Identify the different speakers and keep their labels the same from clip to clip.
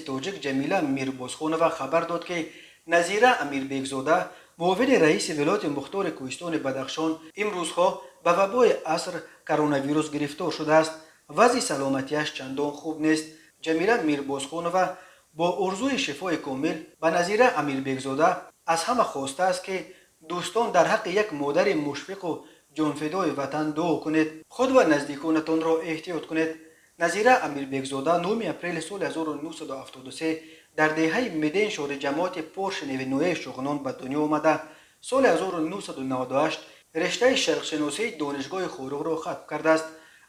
Speaker 1: Тоҷик Ҷамила Мирбозхонова хабар дод, ки Назира Амирбекзода, муовини раиси вилояти мухтори Кӯҳистони Бадахшон, имрӯзҳо ба вабои аср коронавирус гирифтор шудааст. Вазъи саломатиаш чандон хуб нест. Ҷамила Мирбозхонова бо орзуи шифои комил ба Назира Амирбекзода аз ҳама хостааст, ки дӯстон, дар ҳаққи як модари мушфиқу ҷонфидои ватан дуо кунед, худ ва наздиконатонро эҳтиёт кунед. Назира Амирбекзода 9 апрели соли 1973 дар деҳаи Меден шори ҷамоати Поршневи ноҳияи Шуғнон ба дунё омада, соли 1998 рештаи шарқшиносии Донишгоҳи Хоруғро хатм кардааст.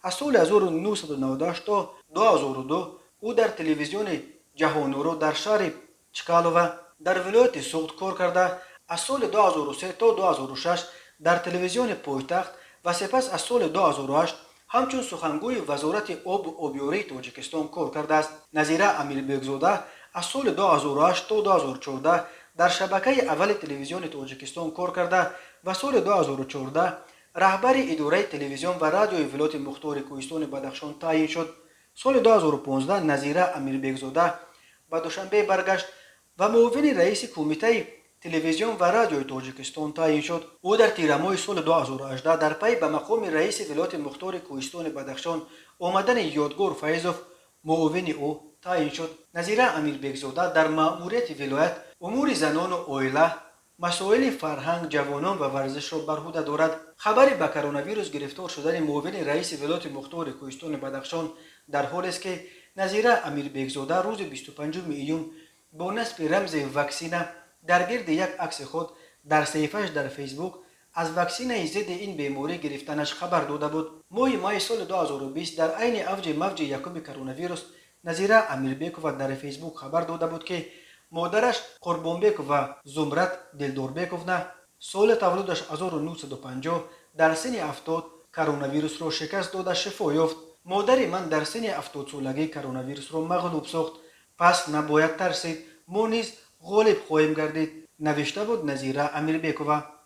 Speaker 1: Аз соли 1998 то 2002 ӯ дар телевизиони Ҷаҳонуро дар шаҳри Чкалова дар вилояти Суғд кор карда, аз соли 2003 то 2006 дар телевизиони пойтахт ва сипас аз соли 2008 ҳамчун сухангӯи Вазорати обу обёрии Тоҷикистон кор кардааст. Назира Амирбекзода аз соли 2008 то 2014 дар шабакаи аввали Телевизиони Тоҷикистон кор карда ва соли 2014 раҳбари идораи телевизион ва радиои вилояти мухтори Кӯҳистони Бадахшон таъйин шуд. Соли 2015 Назира Амирбекзода ба Душанбе баргашт ва муовини раиси Кумитаи телевизион ва радиои Тоҷикистон таъйин шуд. Ӯ дар тирамоҳи соли 2018 дар пай ба мақоми раиси вилояти мухтори Кӯҳистони Бадахшон омадани Ёдгор Файзов муовини ӯ таъйин шуд. Назира Амирбекзода дар маъмурияти вилоят умури занону оила, масоили фарҳанг, ҷавонон ва варзишро бар ӯҳда дорад. Хабари ба коронавирус гирифтор шудани муовини раиси вилояти мухтори Кӯҳистони Бадахшон дар ҳолест, ки Назира Амирбекзода рӯзи 25 июн бо насби рамзи ваксина дар гирди як акси худ дар саҳифааш дар Фейсбук аз ваксинаи зидди ин беморӣ гирифтанаш хабар дода буд. Моҳи майи соли 2020 дар айни авҷи мавҷи якуми коронавирус Назира Амирбекова дар Фейсбук хабар дода буд, ки модараш Қурбонбекова Зумрад Дилдорбековна, соли таваллудаш 1950, дар синни 70 коронавирусро шикаст дода, шифо ёфт. «Модари ман дар синни 70-солагӣ коронавирусро мағлуб сохт, пас набояд тарсид, мо низ ғолиб хоҳем гардид», навишта буд Назира Амирбекова.